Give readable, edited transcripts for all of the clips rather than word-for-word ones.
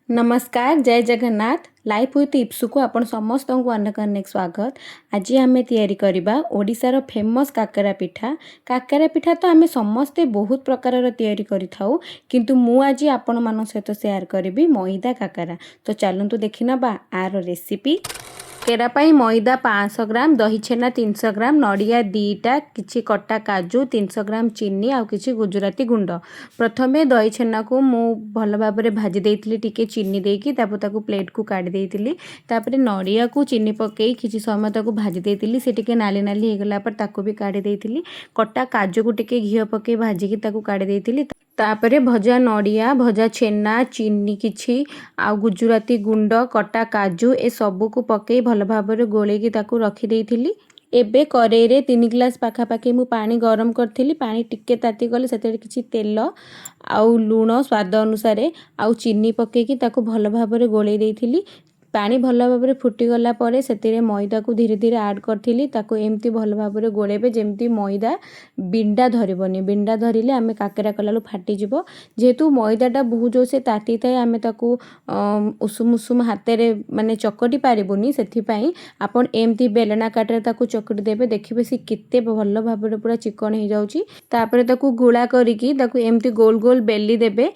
ନମସ୍କାର, ଜୟ Jagannath. Life with ଇପ୍ସୁକୁ ଆପଣ ସମସ୍ତଙ୍କୁ ଅନେକ ଅନେକ ସ୍ୱାଗତ। ଆଜି ଆମେ ତିଆରି କରିବା ଓଡ଼ିଶାର ଫେମସ୍ କାକରା ପିଠା। କାକରା ପିଠା ତ ଆମେ ସମସ୍ତେ ବହୁତ ପ୍ରକାରର ତିଆରି କରିଥାଉ, କିନ୍ତୁ ମୁଁ ଆଜି ଆପଣମାନଙ୍କ ସହିତ ସେୟାର କରିବି ମଇଦା କାକରା। ତ ଚାଲନ୍ତୁ ଦେଖିନେବା ୟାର ରେସିପି। କାକରା ପାଇଁ ମଇଦା 500 ଗ୍ରାମ, ଦହି ଛେନା 300 ଗ୍ରାମ, ନଡ଼ିଆ 2ଟା, କିଛି କଟା କାଜୁ, 300 ଗ୍ରାମ ଚିନି ଆଉ କିଛି ଗୁଜୁରାତି ଗୁଣ୍ଡ। ପ୍ରଥମେ ଦହି ଛେନାକୁ ମୁଁ ଭଲ ଭାବରେ ଭାଜି ଦେଇଥିଲି ଟିକେ ଚିନି ଦେଇକି। ତାପରେ ତାକୁ ପ୍ଲେଟ୍କୁ କାଢ଼ି ଦେଇଥିଲି। ତାପରେ ନଡ଼ିଆକୁ ଚିନି ପକାଇ କିଛି ସମୟ ତାକୁ ଭାଜି ଦେଇଥିଲି। ସେ ଟିକେ ନାଲି ନାଲି ହେଇଗଲା ପରେ ତାକୁ ବି କାଢ଼ି ଦେଇଥିଲି। କଟା କାଜୁକୁ ଟିକେ ଘିଅ ପକାଇ ଭାଜିକି ତାକୁ କାଢ଼ି ଦେଇଥିଲି। ତାପରେ ଭଜା ନଡ଼ିଆ, ଭଜା ଛେନା, ଚିନି କିଛି ଆଉ ଗୁଜୁରାତି ଗୁଣ୍ଡ, କଟା କାଜୁ ଏସବୁକୁ ପକାଇ ଭଲ ଭାବରେ ଗୋଳେଇକି ତାକୁ ରଖିଦେଇଥିଲି। ଏବେ କରେଇରେ 3 ଗ୍ଲାସ୍ ପାଖାପାଖି ମୁଁ ପାଣି ଗରମ କରିଥିଲି। ପାଣି ଟିକେ ତାତିଗଲେ ସେଥିରେ କିଛି ତେଲ ଆଉ ଲୁଣ ସ୍ୱାଦ ଅନୁସାରେ ଆଉ ଚିନି ପକାଇକି ତାକୁ ଭଲ ଭାବରେ ଗୋଳେଇ ଦେଇଥିଲି। ପାଣି ଭଲ ଭାବରେ ଫୁଟିଗଲା ପରେ ସେଥିରେ ମଇଦାକୁ ଧୀରେ ଧୀରେ ଆଡ଼୍ କରିଥିଲି। ତାକୁ ଏମିତି ଭଲ ଭାବରେ ଗୋଳେଇବେ ଯେମିତି ମଇଦା ବିଣ୍ଡା ଧରିବନି। ବିଣ୍ଡା ଧରିଲେ ଆମେ କାକେରା କଲାବେଳକୁ ଫାଟିଯିବ। ଯେହେତୁ ମଇଦାଟା ବହୁତ ଜୋରସେ ତାତିଥାଏ, ଆମେ ତାକୁ ଉଷୁମ ଉଷୁମ ହାତରେ ମାନେ ଚକଟି ପାରିବୁନି। ସେଥିପାଇଁ ଆପଣ ଏମିତି ବେଲଣା କାଠିରେ ତାକୁ ଚକଟି ଦେବେ। ଦେଖିବେ, ସେ କେତେ ଭଲ ଭାବରେ ପୁରା ଚିକଣ ହେଇଯାଉଛି। ତାପରେ ତାକୁ ଗୁଳା କରିକି ତାକୁ ଏମିତି ଗୋଲ ଗୋଲ ବେଲି ଦେବେ।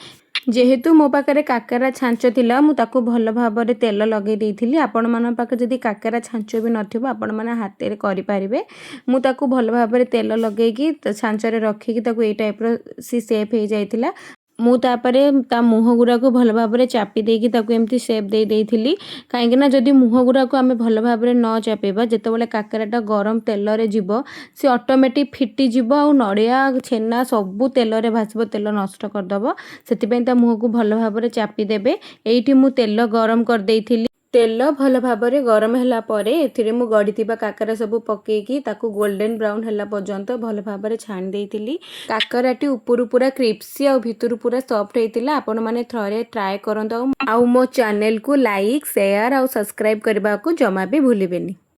ଯେହେତୁ ମୋ ପାଖରେ କାକରା ଛାଞ୍ଚ ଥିଲା, ମୁଁ ତାକୁ ଭଲ ଭାବରେ ତେଲ ଲଗାଇ ଦେଇଥିଲି। ଆପଣମାନଙ୍କ ପାଖରେ ଯଦି କାକରା ଛାଞ୍ଚ ବି ନଥିବ, ଆପଣମାନେ ହାତରେ କରିପାରିବେ। ମୁଁ ତାକୁ ଭଲ ଭାବରେ ତେଲ ଲଗାଇକି ଛାଞ୍ଚରେ ରଖିକି ତାକୁ ଏଇ ଟାଇପ୍ର ସେ ସେପ୍ ହେଇଯାଇଥିଲା। ମୁଁ ତାପରେ ତା ମୁହଁ ଗୁଡ଼ାକୁ ଭଲ ଭାବରେ ଚାପି ଦେଇକି ତାକୁ ଏମିତି ସେପ୍ ଦେଇ ଦେଇଥିଲି। କାହିଁକିନା ଯଦି ମୁହଁ ଗୁଡ଼ାକୁ ଆମେ ଭଲ ଭାବରେ ନ ଚାପିବା, ଯେତେବେଳେ କାକରାଟା ଗରମ ତେଲରେ ଯିବ, ସେ ଅଟୋମେଟିକ୍ ଫିଟିଯିବ ଆଉ ନଡ଼ିଆ ଛେନା ସବୁ ତେଲରେ ଭାସିବ, ତେଲ ନଷ୍ଟ କରିଦେବ। ସେଥିପାଇଁ ତା ମୁହଁକୁ ଭଲ ଭାବରେ ଚାପି ଦେବେ। ଏଇଠି ମୁଁ ତେଲ ଗରମ କରିଦେଇଥିଲି। ତେଲ ଭଲ ଭାବରେ ଗରମ ହେଲା ପରେ ଏଥିରେ ମୁଁ ଗଢ଼ିଥିବା କାକରା ସବୁ ପକେଇକି ତାକୁ ଗୋଲ୍ଡେନ୍ ବ୍ରାଉନ୍ ହେଲା ପର୍ଯ୍ୟନ୍ତ ଭଲ ଭାବରେ ଛାଣି ଦେଇଥିଲି। କାକରାଟି ଉପରୁ ପୁରା କ୍ରିସ୍ପି ଆଉ ଭିତରୁ ପୁରା ସଫ୍ଟ ହେଇଥିଲା। ଆପଣମାନେ ଥରେ ଟ୍ରାଏ କରନ୍ତୁ ଆଉ ମୋ ଚ୍ୟାନେଲକୁ ଲାଇକ୍, ସେୟାର ଆଉ ସବସ୍କ୍ରାଇବ୍ କରିବାକୁ ଜମା ବି ଭୁଲିବେନି।